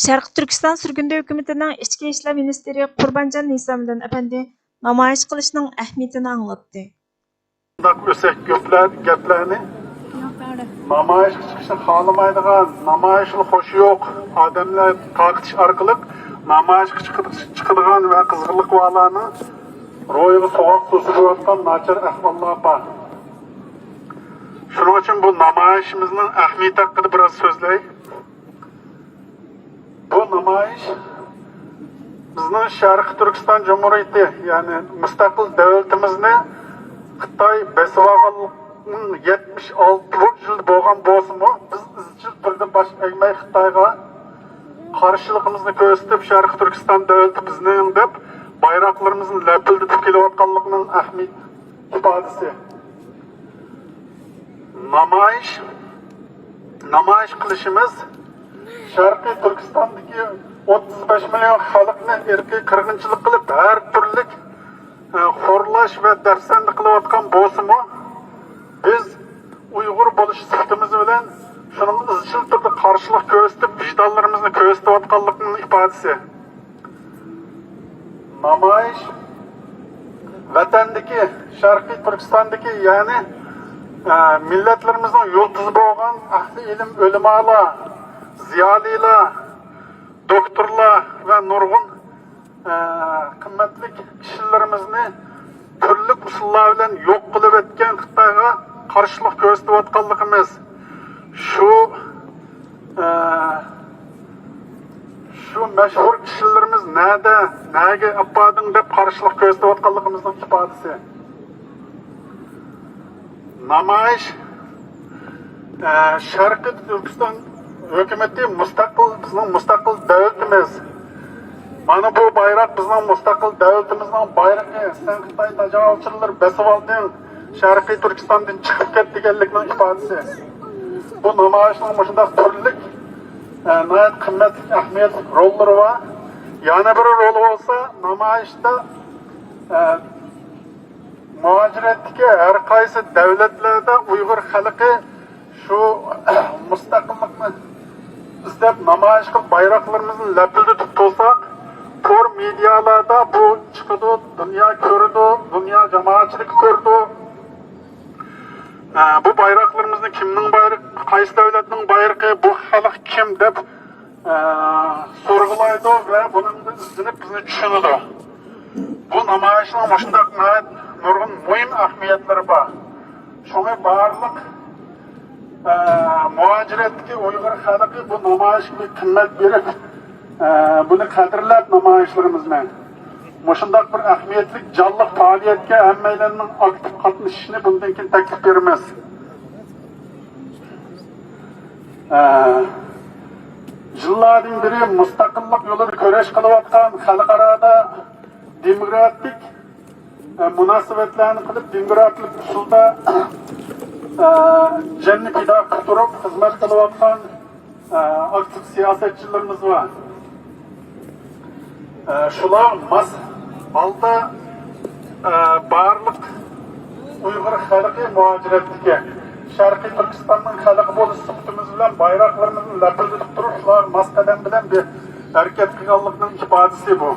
شەرقىي تۈركىستان سۈرگۈندە ھۆكۈمىتىنىڭ ئىچكى ئىشلار مىنىستىرى قۇربانجان ھېسامىدىن ئەپەندى نامايىش قىلىشنىڭ ئەھمىيىتىنى ئاڭلاتتى. بۇنداق ئۆسەك گۆپلەر، گەپلەرنى نامايىشقا چىقىشنى خالىمايدىغان، نامايىشلا خوشى يوق ئادەملەر تارقىتىش ئارقىلىق نامايىشقا چىقىدىغان ۋە قىزغىنلىقۋالارنىڭ روھىغا سوغۇق سۇ سېلىۋاتقان ناچار ئەھۋاللار بار. شۇنىڭ ئۈچۈن بۇ نامايىشىمىزنىڭ ئەھمىيىتى ھەققىدە بىراز سۆزلەي. بۇ نامايىش بىزنىڭ شەرقىي تۈركىستان جۇمھۇرىيىتى، يەنى مۇستەقىل دۆلىتىمىزنى خىتاي بېسىۋالغانلىقىنىڭ يەتمىش ئالتە يىلى بولغان بولسىمۇ، بىز ئىزچىل تۈردە باش ئەگمەي خىتايغا قارشىلىقىمىزنى كۆرسىتىپ، شەرقىي تۈركىستان دۆلىتى بىزنىڭ دەپ بايراقلىرىمىزنى لەپىلدىتىپ كېلىۋاتقانلىقىنىڭ ئەھمىيەت ئىپادىسى. نامايىش، نامايىش قىلىشىمىز شەرقىي تۈركىستاندىكى ئوتتۇز بەش مىليون خەلقنى ئىرقىي قىرغىنچىلىق قىلىپ، ھەر تۈرلۈك ئە، خورلاش ۋە دەپسەندە قىلىۋاتقان بولسىمۇ، بىز ئۇيغۇر بولۇش سۈپىتىمىز بىلەن شۇنىڭغا ئىزچىل تۈردە قارشىلىق كۆرسىتىپ، ۋىجدانلىرىمىزنى كۆرسىتىۋاتقانلىقىنىڭ ئىپادىسى. نامايىش ۋەتەندىكى، شەرقىي تۈركىستاندىكى، يەنى، ئە، مىللەتلىرىمىزنىڭ يۇلتۇزى بولغان ئەھلى ئىلىم ئۆلىمالار، زىيالىيلار، دوكتورلار ۋە نۇرغۇن، ئە، قىممەتلىك كىشىلىرىمىزنى تۈرلۈك ئۇسۇللار بىلەن يوق قىلىۋەتكەن خىتايغا قارشىلىق كۆرسىتىۋاتقانلىقىمىز، شۇ، ئە، شۇ مەشھۇر كىشىلىرىمىز نەدە، نەگە ئاپاردىڭ دەپ قارشىلىق كۆرسىتىۋاتقانلىقىمىزنىڭ ئىپادىسى. نامايىش، ئە، شەرقىي تۈركىستان ھۆكۈمىتى مۇستەقىل، بىزنىڭ مۇستەقىل دۆلىتىمىز. مانا بۇ بايراق بىزنىڭ مۇستەقىل دۆلىتىمىزنىڭ بايرىقى. سەن خىتاي تاجاۋۇزچىلىرى بېسىۋالدىڭ، شەرقىي تۈركىستاندىن چىقىپ كەت دېگەنلىكنىڭ ئىپادىسى. بۇ نامايىشنىڭ مۇشۇنداق تۈرلۈك، ئە، ناھايىتى قىممەتلىك، ئەھمىيەتلىك روللىرى بار. يەنە بىر رولى بولسا نامايىشتا، ئە، مۇھاجىرەتتىكى ھەر قايسى دۆلەتلەردە ئۇيغۇر خەلقى شۇ مۇستەقىللىقنى ئىزدەپ نامايىش قىلىپ، بايراقلىرىمىزنى لەپىلدىتىپ تۇرساق، تور مېدىيالاردا بۇ چىقىدۇ، دۇنيا كۆرىدۇ، دۇنيا جامائەتچىلىكى كۆرىدۇ. ئە، بۇ بايراقلىرىمىزنى كىمنىڭ بايرىقى، قايسى دۆلەتنىڭ بايرىقى، بۇ خەلق كىم دەپ ئە، سورغۇلايدۇ ۋە بۇنىڭدىن ئىزدىنىپ بىزنى چۈشىنىدۇ. بۇ نامايىشنىڭ مۇشۇنداق ناھايىتى نۇرغۇن مۇھىم ئەھمىيەتلىرى بار. شۇڭا بارلىق، ئە، مۇھاجىرەتتىكى ئۇيغۇر خەلقى بۇ نامايىشقا بىر قىممەت بېرىپ، ئە، بۇنى قەدىرلەپ نامايىشلىرىمىزنى مۇشۇنداق بىر ئەھمىيەتلىك جانلىق پائالىيەتكە ھەممەيلەننىڭ ئاكتىپ قاتنىشىشىنى بۇندىن كېيىن تەكلىپ بېرىمىز. ئە، يىللاردىن بېرى مۇستەقىللىق يولىدا كۈرەش قىلىۋاتقان، خەلقئارادا دېموكراتىك، ئە، مۇناسىۋەتلەرنى قىلىپ، دېموكراتىك ئۇسۇلدا، ئە، جېنىنى پىدا قىلىپ تۇرۇپ خىزمەت قىلىۋاتقان، ئە، ئاكتىپ سىياسەتچىلىرىمىز بار. ئە، شۇلار ماس ھالدا ئە، بارلىق ئۇيغۇر خەلقى مۇھاجىرەتتىكى شەرقىي تۈركىستاننىڭ خەلقى بولۇش سۈپىتىمىز بىلەن بايراقلىرىمىزنى لەپىلدىتىپ تۇرۇپ، شۇلار ماس قەدەم بىلەن بىر ھەرىكەت قىلغانلىقىنىڭ ئىپادىسى بۇ.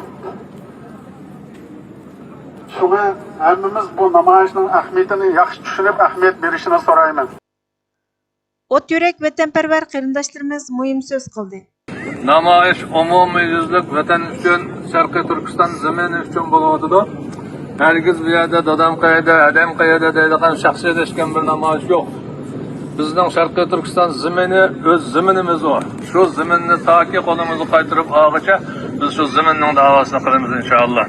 شۇڭا ھەممىمىز بۇ نامايىشنىڭ ئەھمىيىتىنى ياخشى چۈشىنىپ، ئەھمىيەت بېرىشىنى سورايمەن. ئوت يۈرەك ۋەتەنپەرۋەر قېرىنداشلىرىمىز مۇھىم سۆز قىلدى. نامايىش ئومۇميۈزلۈك ۋەتەن ئۈچۈن، شەرقىي تۈركىستان زېمىنى ئۈچۈن بولۇۋاتىدۇ. ھەرگىز بۇ يەردە دادام قەيەردە، ھەدەم قەيەردە دەيدىغان شەخسىيلەشكەن بىر نامايىش يوق. بىزنىڭ شەرقىي تۈركىستان زېمىنى ئۆز زېمىنىمىز ئۇ. شۇ زېمىننى تاكى قولىمىزغا قايتۇرۇپ ئالغىچە بىز شۇ زېمىننىڭ داۋاسىنى قىلىمىز، ئىنشائاللا.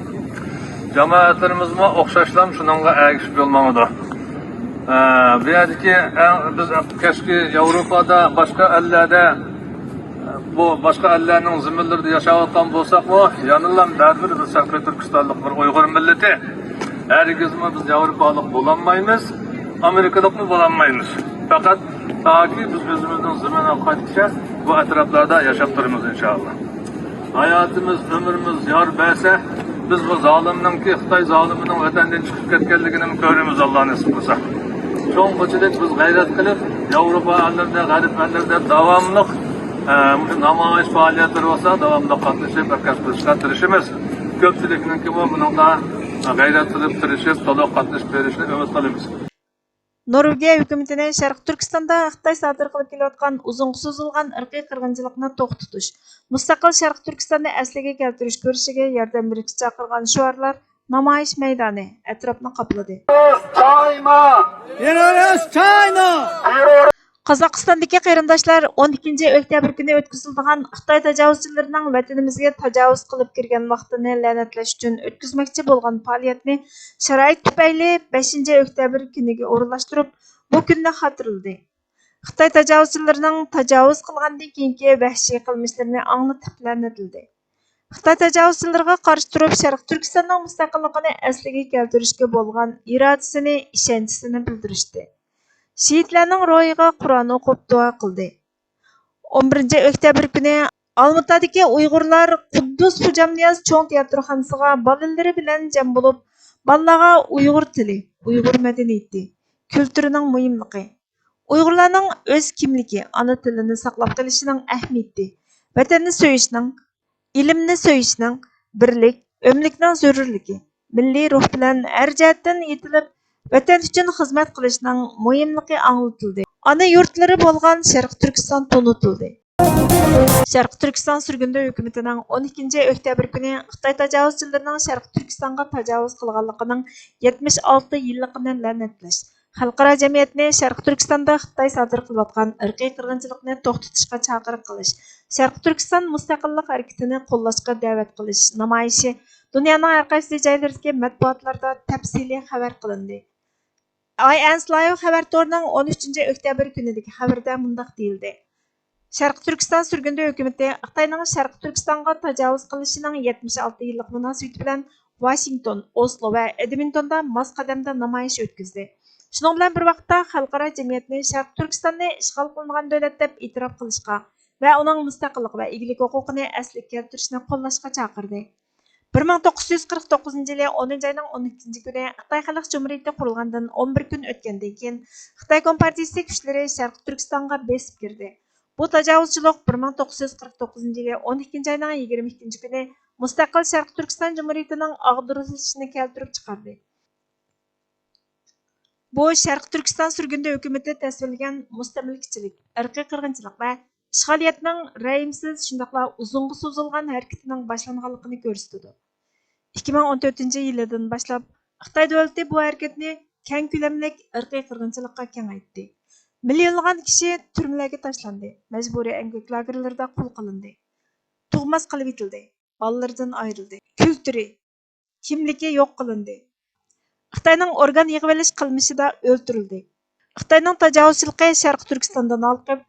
جامائەتلىرىمىزمۇ ئوخشاشلا شۇنىڭغا ئەگىشىپ يول ماڭىدۇ. ئە، بۇ يەردىكى ئەڭ، بىز كەچكى ياۋروپادا، باشقا ئەللەردە، بۇ باشقا ئەللەرنىڭ زېمىنلىرىدا ياشاۋاتقان بولساقمۇ، يەنىلا بەرىبىر بىز شەرقىي تۈركىستانلىق بىر ئۇيغۇر مىللىتى. ھەرگىزمۇ بىز ياۋروپالىق بولالمايمىز، ئامېرىكىلىقمۇ بولالمايمىز. پەقەت تاكى بىز ئۆزىمىزنىڭ زېمىنىغا قايتقىچە بۇ ئەتراپلاردا ياشاپ تۇرىمىز، ئىنشائاللا. ھاياتىمىز، ئۆمرىمىز يار بەرسە، بىز بۇ زالىمنىڭكى، خىتاي زالىمىنىڭ ۋەتەندىن چىقىپ كەتكەنلىكىنىمۇ كۆرىمىز، ئاللا نېسىپ قىلسا. چوڭقۇرچىلىك بىز غەيرەت قىلىپ، ياۋروپا ئەللىرىدە، غەرب ئەللىرىدە داۋاملىق، ئە، مۇشۇ نامايىش پائالىيەتلىرى بولسا، داۋاملىق قاتنىشىپ، ھەرىكەت قىلىشقا تىرىشىمىز. كۆپچىلىكنىڭكىمۇ بۇنىڭغا غەيرەت قىلىپ، تىرىشىپ، تولۇق قاتنىشىپ بېرىشىنى ئۈمىد قىلىمىز. نورۋېگىيە ھۆكۈمىتىنى شەرقىي تۈركىستاندا خىتاي سادىر قىلىپ كېلىۋاتقان ئۇزۇنغا سوزۇلغان ئىرقىي قىرغىنچىلىقنى توختىتىش، مۇستەقىل شەرقىي تۈركىستاننى ئەسلىگە كەلتۈرۈش كۈرىشىگە ياردەم بېرىشكە چاقىرغان شوئارلار نامايىش مەيدانى ئەتراپنى قاپلىدى. Terrorist China! قازاقىستاندىكى قېرىنداشلار ئون ئىككىنچى ئۆكتەبىر كۈنى ئۆتكۈزۈلىدىغان خىتاي تاجاۋۇزچىلىرىنىڭ ۋەتىنىمىزگە تاجاۋۇز قىلىپ كىرگەن ۋاقتىنى لەنەتلەش ئۈچۈن ئۆتكۈزمەكچى بولغان پائالىيەتنى شارائىت تۈپەيلى بەشىنچى ئۆكتەبىر كۈنىگە ئورۇنلاشتۇرۇپ، بۇ كۈننى خاتىرىلىدى. خىتاي تاجاۋۇزچىلىرىنىڭ تاجاۋۇز قىلغاندىن كېيىنكى ۋەھشىي قىلمىشلىرىنى ئاڭلىتىپ لەنەتلىدى. خىتاي تاجاۋۇزچىلىرىغا قارشى تۇرۇپ، شەرقىي تۈركىستاننىڭ مۇستەقىللىقىنى ئەسلىگە كەلتۈرۈشكە بولغان ئىرادىسىنى، ئىشەنچىسىنى بىلدۈرۈشتى. شېھىتلەرنىڭ روھىغا قۇرئان ئوقۇپ دۇئا قىلدى. ئون بىرىنچى ئۆكتەبىر كۈنى ئالمۇتادىكى ئۇيغۇرلار قۇددۇس خوجامنىياز چوڭ تىياتىرخانىسىغا بالىلىرى بىلەن جەم بولۇپ، بالىلارغا ئۇيغۇر تىلى، ئۇيغۇر مەدەنىيىتى، كۈلتۈرىنىڭ مۇھىملىقى، ئۇيغۇرلارنىڭ ئۆز كىملىكى، ئانا تىلىنى ساقلاپ قېلىشىنىڭ ئەھمىيىتى، ۋەتەننى سۆيۈشنىڭ، ئىلىمنى سۆيۈشنىڭ، بىرلىك، ئۆملۈكنىڭ زۆرۈرلۈكى، مىللىي روھ بىلەن ھەر جەھەتتىن يېتىلىپ، ۋەتەن ئۈچۈن خىزمەت قىلىشنىڭ مۇھىملىقى ئاڭلىتىلدى. ئانا يۇرتلىرى بولغان شەرقىي تۈركىستان تونۇتۇلدى. شەرقىي تۈركىستان سۈرگۈندە ھۆكۈمىتىنىڭ ئون ئىككىنچى ئۆكتەبىر كۈنى خىتاي تاجاۋۇزچىلىرىنىڭ شەرقىي تۈركىستانغا تاجاۋۇز قىلغانلىقىنىڭ يەتمىش ئالتە يىللىقىنى لەنەتلەش، خەلقئارا جەمئىيەتنى شەرقىي تۈركىستاندا خىتاي سادىر قىلىۋاتقان ئىرقىي قىرغىنچىلىقنى توختىتىشقا چاقىرىق قىلىش، شەرقىي تۈركىستان مۇستەقىللىق ھەرىكىتىنى قوللاشقا دەۋەت قىلىش نامايىشى دۇنيانىڭ ھەر قايسى جايلىرىدىكى مەتبۇئاتلاردا تەپسىلىي خەۋەر قىلىندى. ئاي ئەنس لايۋ خەۋەر تورىنىڭ ئون ئۈچىنچى ئۆكتەبىر كۈنىدىكى خەۋىرىدە مۇنداق دېيىلدى: شەرقىي تۈركىستان سۈرگۈندە ھۆكۈمىتى خىتاينىڭ شەرقىي تۈركىستانغا تاجاۋۇز قىلىشىنىڭ يەتمىش ئالتە يىللىق مۇناسىۋىتى بىلەن ۋاشىنگتون، ئوسلو ۋە ئېدمىنتوندا ماس قەدەمدە نامايىش ئۆتكۈزدى. شۇنىڭ بىلەن بىر ۋاقىتتا، خەلقئارا جەمئىيەتنى شەرقىي تۈركىستاننى ئىشغال قىلىنغان دۆلەت دەپ ئېتىراپ قىلىشقا ۋە ئۇنىڭ مۇستەقىللىق ۋە ئىگىلىك ھوقۇقىنى ئەسلىگە كەلتۈرۈشنى قوللاشقا چاقىردى. بىر مىڭ توققۇز يۈز قىرىق توققۇزىنچى يىلى ئونىنچى ئاينىڭ ئون ئىككىنچى كۈنى خىتاي خەلق جۇمھۇرىيىتى قۇرۇلغاندىن ئون بىر كۈن ئۆتكەندىن كېيىن، خىتاي كومپارتىيىسى كۈچلىرى شەرقىي تۈركىستانغا بېسىپ كىردى. بۇ تاجاۋۇزچىلىق بىر مىڭ توققۇز يۈز قىرىق توققۇزىنچى يىلى ئون ئىككىنچى ئاينىڭ يىگىرمە ئىككىنچى كۈنى مۇستەقىل شەرقىي تۈركىستان جۇمھۇرىيىتىنىڭ ئاغدۇرۇلۇشىنى كەلتۈرۈپ چىقاردى. بۇ شەرقىي تۈركىستان سۈرگۈندە ھۆكۈمىتى تەسۋىرلىگەن مۇستەملىكىچىلىك، ئىرقىي قىرغىنچىلىق ۋە ئىشغالىيەتنىڭ رەھىمسىز، شۇنداقلا ئۇزۇنغا سوزۇلغان ھەرىكىتىنىڭ باشلانغانلىقىنى كۆرسىتىدۇ. ئىككى مىڭ ئون تۆتىنچى يىلىدىن باشلاپ، خىتاي دۆلىتى بۇ ھەرىكەتنى كەڭ كۆلەملىك ئىرقىي قىرغىنچىلىققا كېڭەيتتى. مىليونلىغان كىشى تۈرمىلەرگە تاشلاندى، مەجبۇرىي ئەمگەك لاگېرلىرىدا قۇل قىلىندى، تۇغماس قىلىۋېتىلدى، بالىلىرىدىن ئايرىلدى. كۈلتۈرى، كىملىكى يوق قىلىندى. خىتاينىڭ ئورگان يىغىۋېلىش قىلمىشىدا ئۆلتۈرۈلدى. خىتاينىڭ تاجاۋۇزچىلىقى شەرقىي تۈركىستاندىن ھالقىپ،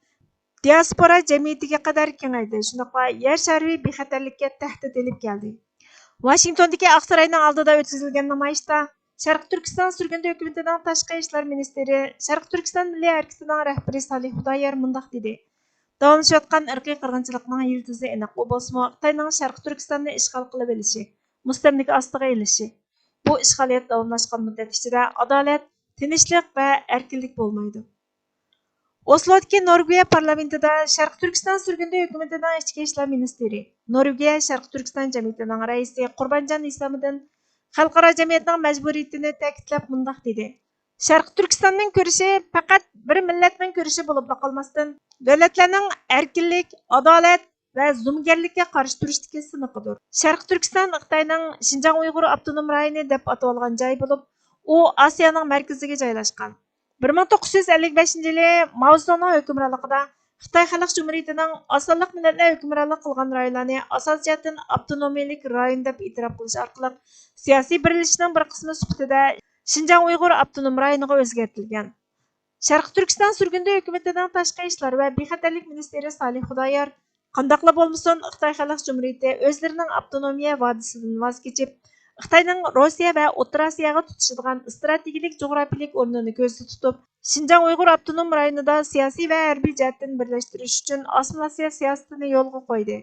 دىئاسپورا جەمئىيىتىگە قەدەر كېڭەيدى، شۇنداقلا يەر شارى بىخەتەرلىككە تەھدىت ئېلىپ كەلدى. ۋاشىنگتوندىكى ئاقساراينىڭ ئالدىدا ئۆتكۈزۈلگەن نامايىشتا شەرقىي تۈركىستان سۈرگۈندە ھۆكۈمىتىنىڭ تاشقى ئىشلار مىنىستىرى، شەرقىي تۈركىستان مىللىي ھەرىكىتىنىڭ رەھبىرى سالىھ خۇدايار مۇنداق دېدى: داۋاملىشىۋاتقان ئىرقىي قىرغىنچىلىقنىڭ يىلتىزى ئېنىق، ئۇ بولسىمۇ خىتاينىڭ شەرقىي تۈركىستاننى ئىشغال قىلىۋېلىشى، مۇستەملىكە ئاستىغا ئېلىشى. بۇ ئىشغالىيەت داۋاملاشقان مۇددەت ئىچىدە ئادالەت، تىنچلىق ۋە ئەركىنلىك بولمايدۇ. ئوسلودىكى نورۋېگىيە پارلامېنتىدا شەرقىي تۈركىستان سۈرگۈندە ھۆكۈمىتىنىڭ ئىچكى ئىشلار مىنىستىرى، نورۋېگىيە شەرقىي تۈركىستان جەمئىيىتىنىڭ رەئىسى قۇربانجان ھېسامىدىن خەلقئارا جەمئىيەتنىڭ مەجبۇرىيىتىنى تەكىتلەپ مۇنداق دېدى: شەرقىي تۈركىستاننىڭ كۈرىشى پەقەت بىر مىللەتنىڭ كۈرىشى بولۇپلا قالماستىن، دۆلەتلەرنىڭ ئەركىنلىك، ئادالەت ۋە زومىگەرلىككە قارشى تۇرۇشتىكى سىنىقىدۇر. شەرقىي تۈركىستان خىتاينىڭ شىنجاڭ ئۇيغۇر ئاپتونوم رايونى دەپ ئاتىۋالغان جاي بولۇپ، ئۇ ئاسىيانىڭ مەركىزىگە جايلاشقان. بىر مىڭ توققۇز يۈز ئەللىك بەشىنچى يىلى ماۋزېدۇڭنىڭ ھۆكۈمرانلىقىدا خىتاي خەلق جۇمھۇرىيىتىنىڭ ئاز سانلىق مىللەتلەر ھۆكۈمرانلىق قىلغان رايونلارنى ئاساسىي جەھەتتىن ئاپتونومىيەلىك رايون دەپ ئېتىراپ قىلىش ئارقىلىق سىياسىي بىرلىشىشنىڭ بىر قىسمى سۈپىتىدە شىنجاڭ ئۇيغۇر ئاپتونوم رايونىغا ئۆزگەرتىلگەن. شەرقىي تۈركىستان سۈرگۈندە ھۆكۈمىتىنىڭ تاشقى ئىشلار ۋە بىخەتەرلىك مىنىستىرى سالىھ خۇدايار، قانداقلا بولمىسۇن، خىتاي خەلق جۇمھۇرىيىتى ئۆزلىرىنىڭ ئاپتونومىيە ۋەدىسىدىن ۋاز كېچىپ، خىتاينىڭ روسىيە ۋە ئوتتۇرا ئاسىياغا تۇتىشىدىغان ئىستراتېگىيەلىك جۇغراپىيەلىك ئورنىنى كۆزدە تۇتۇپ، شىنجاڭ ئۇيغۇر ئاپتونوم رايونىدا سىياسىي ۋە ھەربىي جەھەتتىن بىرلەشتۈرۈش ئۈچۈن ئاسسىمىلياتسىيە سىياسىتىنى يولغا قويدى.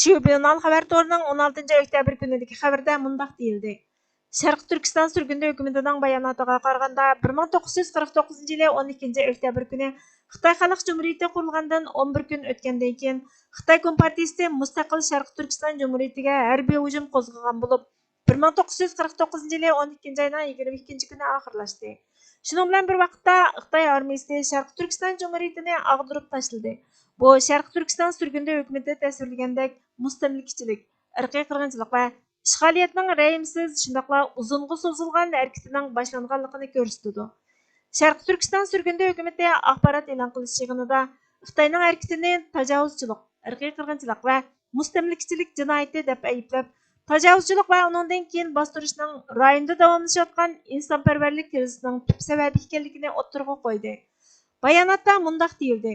چيۇبىنال خەۋەر تورىنىڭ ئون ئالتىنچى ئۆكتەبىر كۈنىدىكى خەۋىرىدە مۇنداق دېيىلدى: شەرقىي تۈركىستان سۈرگۈندە ھۆكۈمىتىنىڭ باياناتىغا قارىغاندا، بىر مىڭ توققۇز يۈز قىرىق توققۇزىنچى يىلى ئون ئىككىنچى ئۆكتەبىر كۈنى خىتاي خەلق جۇمھۇرىيىتى قۇرۇلغاندىن ئون بىر كۈن ئۆتكەندىن كېيىن، خىتاي كومپارتىيىسى مۇستەقىل شەرقىي تۈركىستان جۇمھۇرىيىتىگە ھەربىي ھۇجۇم قوزغىغان بولۇپ، بىر مىڭ توققۇز يۈز قىرىق توققۇزىنچى يىلى ئون ئىككىنچى ئاينىڭ يىگىرمە ئىككىنچى كۈنى ئاخىرلاشتى. شۇنىڭ بىلەن بىر ۋاقىتتا، خىتاي ئارمىيىسى شەرقىي تۈركىستان جۇمھۇرىيىتىنى ئاغدۇرۇپ تاشلىدى. بۇ شەرقىي تۈركىستان سۈرگۈندە ھۆكۈمىتى تەسۋىرلىگەندەك مۇستەملىكىچىلىك، ئىرقىي قىرغىنچىلىق ۋە ئىشغالىيەتنىڭ رەھىمسىز، شۇنداقلا ئۇزۇنغا سوزۇلغان ھەرىكىتىنىڭ باشلانغانلىقىنى كۆرسىتىدۇ. شەرقىي تۈركىستان سۈرگۈندە ھۆكۈمىتى ئاخبارات ئېلان قىلىش يىغىنىدا خىتاينىڭ ھەرىكىتىنى تاجاۋۇزچىلىق، ئىرقىي قىرغىنچىلىق ۋە مۇستەملىكىچىلىك جىنايىتى دەپ ئەيىبلەپ، تاجاۋۇزچىلىق ۋە ئۇنىڭدىن كېيىن باستۇرۇشنىڭ رايوندا داۋاملىشىۋاتقان ئىنسانپەرۋەرلىك كىرىزىسىنىڭ تۈپ سەۋەبى ئىكەنلىكىنى ئوتتۇرىغا قويدى. باياناتتا مۇنداق دېيىلدى: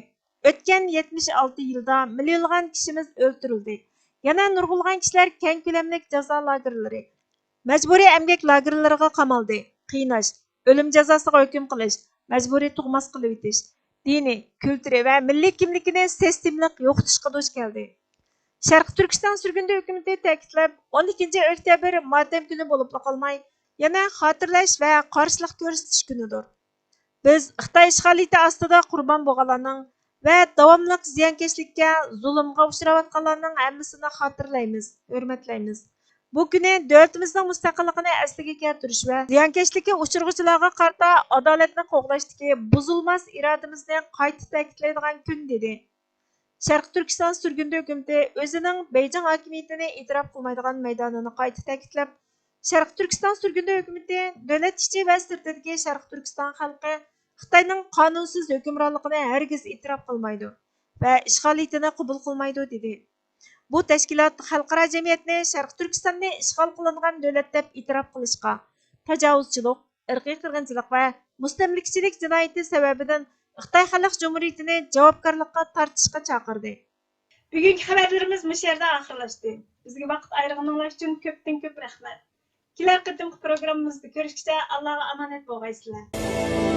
ئۆتكەن يەتمىش ئالتە يىلدا مىليونلىغان كىشىمىز ئۆلتۈرۈلدى. يەنە نۇرغۇنلىغان كىشىلەر كەڭ كۆلەملىك جازا لاگېرلىرى، مەجبۇرىي ئەمگەك لاگېرلىرىغا قامالدى. قىيناش، ئۆلۈم جازاسىغا ھۆكۈم قىلىش، مەجبۇرىي تۇغماس قىلىۋېتىش، دىنىي، كۈلتۈرى ۋە مىللىي كىملىكىنى سىستېمىلىق يوقىتىشقا دۇچ كەلدى. شەرقىي تۈركىستان سۈرگۈندە ھۆكۈمىتى تەكىتلەپ، ئون ئىككىنچى ئۆكتەبىر ماتەم كۈنى بولۇپلا قالماي، يەنە خاتىرىلەش ۋە قارشىلىق كۆرسىتىش كۈنىدۇر. بىز خىتاي ئىشغالىيىتى ئاستىدا قۇربان بولغانلارنىڭ ۋە داۋاملىق زىيانكەشلىككە، زۇلۇمغا ئۇچراۋاتقانلارنىڭ ھەممىسىنى خاتىرىلەيمىز، ھۆرمەتلەيمىز. بۇ كۈنى دۆلىتىمىزنىڭ مۇستەقىللىقىنى ئەسلىگە كەلتۈرۈش ۋە زىيانكەشلىككە ئۇچرىغۇچىلارغا قارىتا ئادالەتنى قوغداشتىكى بۇزۇلماس ئىرادىمىزنى قايتا تەكىتلەيدىغان كۈن، دېدى. شەرقىي تۈركىستان سۈرگۈندە ھۆكۈمىتى ئۆزىنىڭ بېيجىڭ ھاكىمىيىتىنى ئېتىراپ قىلمايدىغان مەيدانىنى قايتا تەكىتلەپ، شەرقىي تۈركىستان سۈرگۈندە ھۆكۈمىتى دۆلەت ئىچى ۋە سىرتىدىكى شەرقىي تۈركىستان خەلقى خىتاينىڭ قانۇنسىز ھۆكۈمرانلىقىنى ھەرگىز ئېتىراپ قىلمايدۇ ۋە ئىشغالىيىتىنى قوبۇل قىلمايدۇ، دېدى. بۇ تەشكىلات خەلقئارا جەمئىيەتنى شەرقىي تۈركىستاننى ئىشغال قىلىنغان دۆلەت دەپ ئېتىراپ قىلىشقا، تاجاۋۇزچىلىق، ئىرقىي قىرغىنچىلىق ۋە مۇستەملىكىچىلىك جىنايىتى سەۋەبىدىن خىتاي خەلق جۇمھۇرىيىتىنى جاۋابكارلىققا تارتىشقا چاقىردى. بۈگۈنكى خەۋەرلىرىمىز مۇشۇ يەردە ئاخىرلاشتى. بىزگە ۋاقىت ئايرىغىنىڭلار ئۈچۈن كۆپتىن كۆپ رەھمەت. كېلەر قېتىمقى پروگراممىمىزدا كۆرۈشكىچە ئاللاغا ئامانەت بولغايسىلەر.